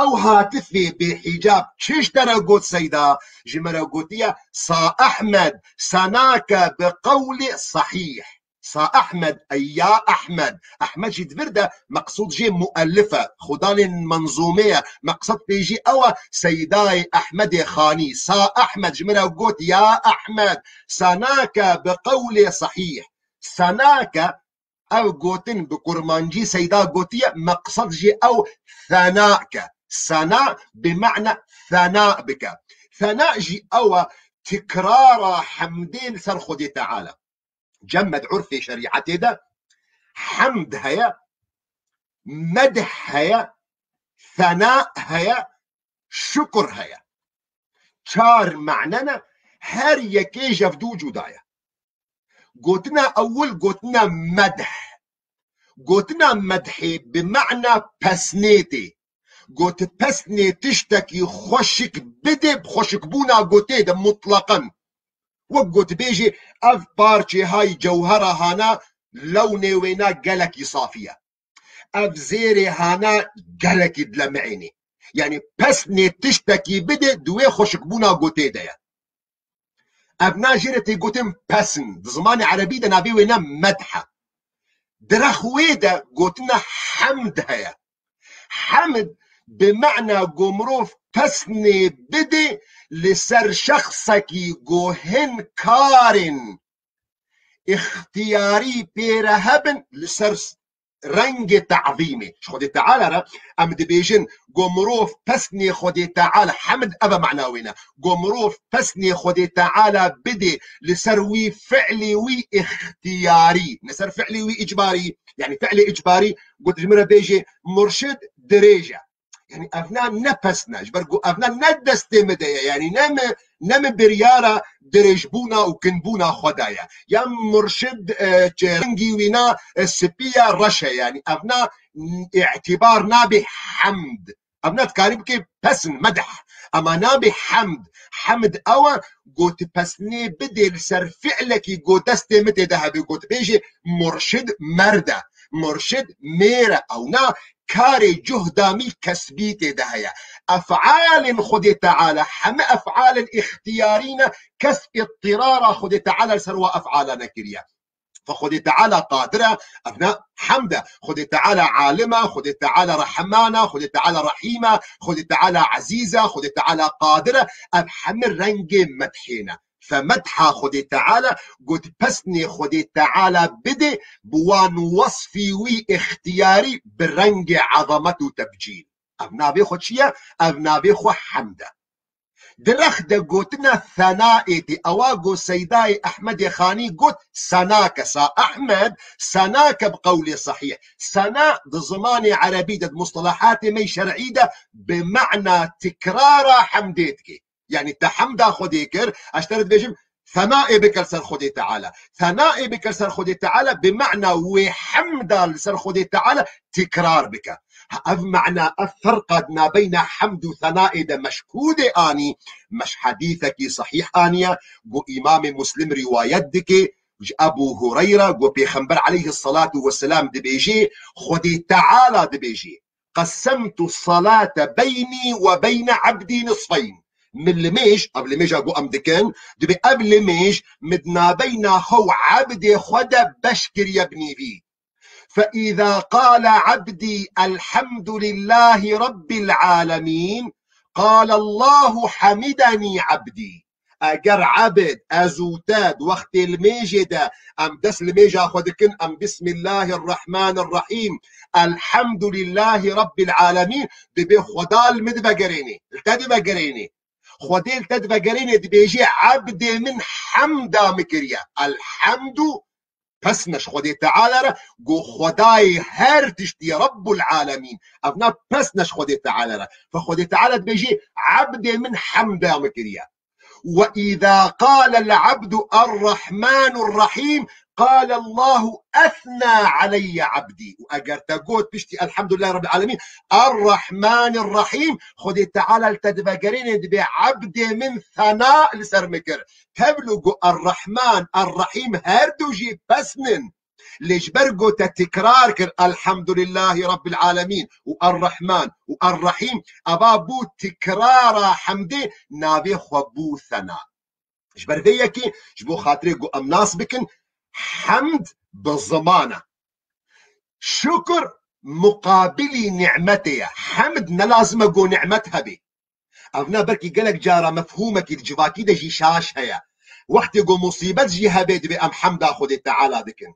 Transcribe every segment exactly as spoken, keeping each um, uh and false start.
Ew hatifê bêhîcab çi ji te re got Seyda? Ji me re gotiye, Sa Ehmed, senake bi qewlê sehîh. Sa Ehmed, ey ya Ehmed. Ehmed jî di vir de meqsûd jê muellif e. Xudanên menzûmê ye. Meqsed pê jî ew e, Seydayê Ehmedê Xanî. Sa Ehmed ji min re got, ya Ehmed, senake bi qewlê sehîh. Senake, ev gotin bi kurmancî Seyda gotiye, meqsed jî ew thenake. Sena bi ma'na thena bike. Thena jî ew e, tikrara hemdê li ser Xwedê Teala. Cem me di urfê şerîetê de hemd heye, medh heye, sena heye, şukr heye. Çar mane ne, her yekê ji ev du cuda ye. Gotina ewil gotina medh. Gotina medhê bi ma'na pesnê tê. Got pesnê tiştekî xweşik bidê, bi xweşikbûna gotê de mutleqen. Wek got bêjê, ev parçê hay cewhera hana lewnê wêna gelekî safî ye. Ev zêrê hana gelekî dilemênê. Yanî pesnê tiştekî bidê, di wê xweşikbûna gotê de ye. Ev na jê re tê gotin pesn. Di zimanê erebî de navê wê ne medh e. Di rex wê de gotina hemd heye. Hemd bi ma'na ku mirov pesnê bidê li ser şexsekî ku hin karên îxtiyarî pê re hebin, li ser rengê tazîmê. Ji Xwedê Teala re em dibêjin, ku mirov pesnê Xwedê Teala, hemd ev e mana wê ne. Ku mirov pesnê Xwedê Teala bidê li ser wî fi'lê wî îxtiyarî, li ser fi'lê wî îcbarî, yanî fi'lê îcbarî, got ji min re bêjê, murşid dirêj e. Yanî evna ne pesn e, ji ber ku evna ne destê min de ye, yanî ne min, ne min biryara dirêjbûna û kinbûna xwe daye. Ya murşid, e, çi rengî wîna, e, spî ye, reş e, yanî evna, m, îtîbar nabe hemd. Evna dikarî bike pesn, medh. Ema nabe hemd. Hemd ew e, got pesnê bidê li ser fi'lekî got destê min tê de hebe, got bêjê murşid merd e, murşid mêr e, ewna karê cuhda mî kesbî tê de heye. Ef'alên Xwedê Teala, heme ef'alên îxtiyarî ne, kes îttirara Xwedê Teala li ser wa ef'ala nekiriye. Fe Xwedê Teala qadir e, ev ne hemd e. Xwedê Teala alim e, Xwedê Teala rehman e, Xwedê Teala rehîm e, Xwedê Teala ezîz e, Xwedê Teala qadir e. Ev heme rengê medhê ne. Fe medha Xwedê Teala, got pesnê Xwedê Teala bidê bi wan wesfî wî îxtiyarî bi rengê ezamet û tebcîl. Ev navê xwe çi ye? Ev navê xwe hemd e. Di rex de gotina senaê tê. Ewa got Seydayê Ehmedê Xanî got senake. Sa Ehmed, senake bi qewlê sehîh. Sena di zimanê erebî de, di mustelehatê me yê şer'î de bi ma'na tikrara hemdê dike. Yanî te hemda Xwedê kir, ez ji te re dibêjim, senaê bike li ser Xwedê Teala. Senaê bike li ser Xwedê Teala bi ma'na wê hemda li ser Xwedê Teala tikrar bike. Ha, ev ma'na, ev ferqa di nabeyna hemd û senaê de me ji ku dê anî? Me ji hedîsekî sehîh aniye, ku Îmamê Muslim rîwayet dike, ji Ebû Hureyre, ku Pêxember aleyhis salatu wesselam dibêjê, Xwedê Teala dibêjê, قسمت الصلاة بيني وبين عبدي نصفين. Min limêj, ev limêja ku em dikin, dibê ev limêj min di nabeyna xwe û ebdê xwe de beş kiriye bi nîvî. فإذا قال عبدي الحمد لله رب العالمين، قال الله حمدني عبدي. Eger ebd, ez û te di wextê limêjê de em dest limêja xwe dikin, em Bismillahirrahmanirrahîm, Elhamdulillahî Rabbil Alemîn, dibê Xweda li min divegerênê, li te divegerênê. Xwedê li te divegerênê, dibêjê, ebdê min hemda min kiriye. Elhamdu pesn e ji Xwedê Teala re, got Xwedayê her tiştî ye, Rabbul Alemîn. Ev na pesn e ji Xwedê Teala re. Fe Xwedê Teala dibêjê, ebdê min hemda min kiriye. وإذا قال العبد الرحمن الرحيم، قال الله أثنى علي عبدي. Û eger te got piştî Elhamdulillah Rabbil Alemîn, Errahmanir Rahîm, Xwedê Teala li te divegerênê, dibê ebdê min sena li ser min kir. Tevlû got Errahman, Errahîm her du jî pesn in. Lê ji ber ku te tikrar kir Elhamdulillahî Rabbil Alemîn û Er-Rehman û Er-Rehîm, eva bû tikrara hemdê navê xwe bû sena. Ji ber vê yekê ji bo xatirê ku em nas bikin, hemd bi ziman e. Şukr muqabilî nimetê ye. Hemd ne lazim e ku nimet hebe. Ev ne belkî gelek cara mefhûmekî di civakî de jî şaş heye. Wextê ku musîbet jî hebe divê em hemda Xwedê Teala dikin.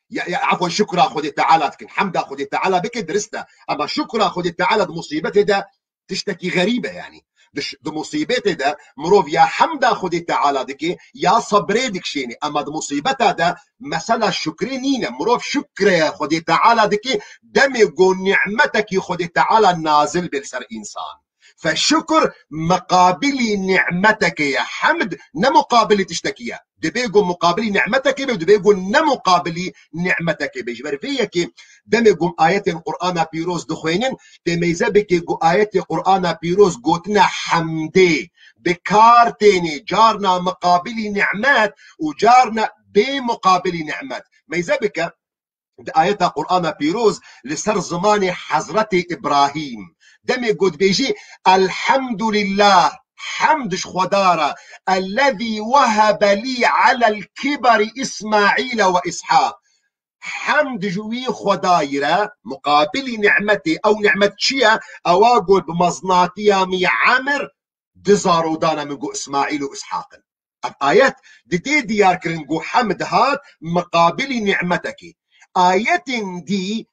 Ya, ya, afwan, şukra Xwedê Teala dikin. Hemda Xwedê Teala bike dirist e. Ama şukra Xwedê Teala di musîbetê de tiştekî xerîb e yanî. Di ş-, di musîbetê de mirov ya hemda Xwedê Teala dike, ya sebrê dikişêne. Ama di musîbeta de mesela şukrê nîne. Mirov şukrê Xwedê Teala dike, demê ku nimetekî Xwedê Teala nazil bê li ser însan. Fe şukr miqabilî nimetekê ye. Hemd ne muqabilî tiştekî ye. Divê ku muqabilî nimetekê be, divê ku ne muqabilî nimetekê be. Ji ber vê yekê demê ku em ayetên Qur'ana Pîroz dixwênin, tê meyze bike ku ayetê Qur'ana Pîroz gotine hemdê bi kar têne, carna miqabilî nimet û carna bê muqabilî nimet. Meyze bike, di ayeta Qur'ana Pîroz li ser zimanê Hezretê Îbrahîm, demê ku dibêjî, Elhamdulillah, hemd ji Xweda re, ellezî wehebe lî alel kiberi Îsmaîle ve Îshaq. Hemd ji wî Xwedayî re, muqabilî nimetê, ew nimet çi ye? Ewa ku bi meznatiya min emir du zarok dane min ku Îsmaîl û Îshaq in. Ev ayet didê diyarkirin ku hemd hat miqabilî nimetekê. Ayetên dî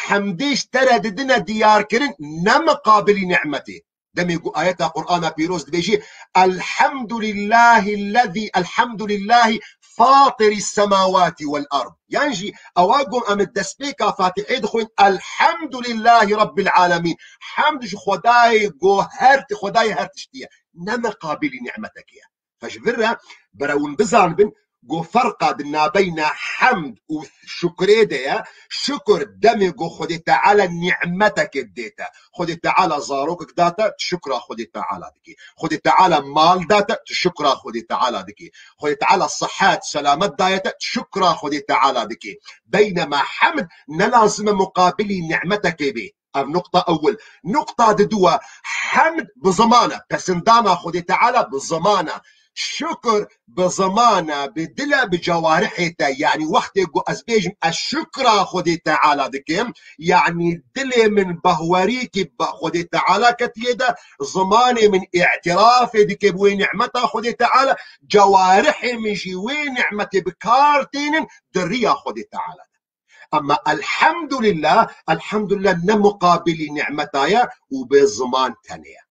hemdê ji te re didine diyarkirin ne miqabilî nimetê. Demê ku ayeta Qur'ana Pîroz dibêjî, Elhamdulillahillezî, Elhamdulillahî fatirî semawatî wel erd. Yan jî ewa ku em destpêka Fatihê dixwin, Elhamdulillahî Rabbil Alemîn. Hemd ji Xwedayê ku her ti-, Xwedayê her tiştî ye. Ne miqabilî nimetekê ye. Fe ji vir re, bere hûn bizanibin, ku ferqa di nabeyna hemd û şukrê de ye. Şukr demê ku Xwedê Teala nimetekê didê te. Xwedê Teala zarokek da te, tu şukra Xwedê Teala dikî. Xwedê Teala mal da te, tu şukra Xwedê Teala dikî. Xwedê Teala sihet, selamet daye te, tu şukra Xwedê Teala dikî. Beynema hemd ne lazim e muqabilî nimetekê bê. Ev nuqta ewil. Nuqta di dû e. Hemd bi ziman e. Pesindana Xwedê Teala bi ziman e. Şukr bi ziman e, bi dil e, bi cewarihê te. Yanî wextê ku ez bêjim ez şukra Xwedê Teala dikim, yanî dilê min bahwerîkî bi Xwedê Teala ketiye de, zimanê min îtirafê dike bi wê nimeta Xwedê Teala, cewarihê min jî wê nimetê bi kar tênin di riya Xwedê Teala de. Ama elhamdulillah, elhamdulillah ne muqabilî nimeta ye û bê ziman tenê ye.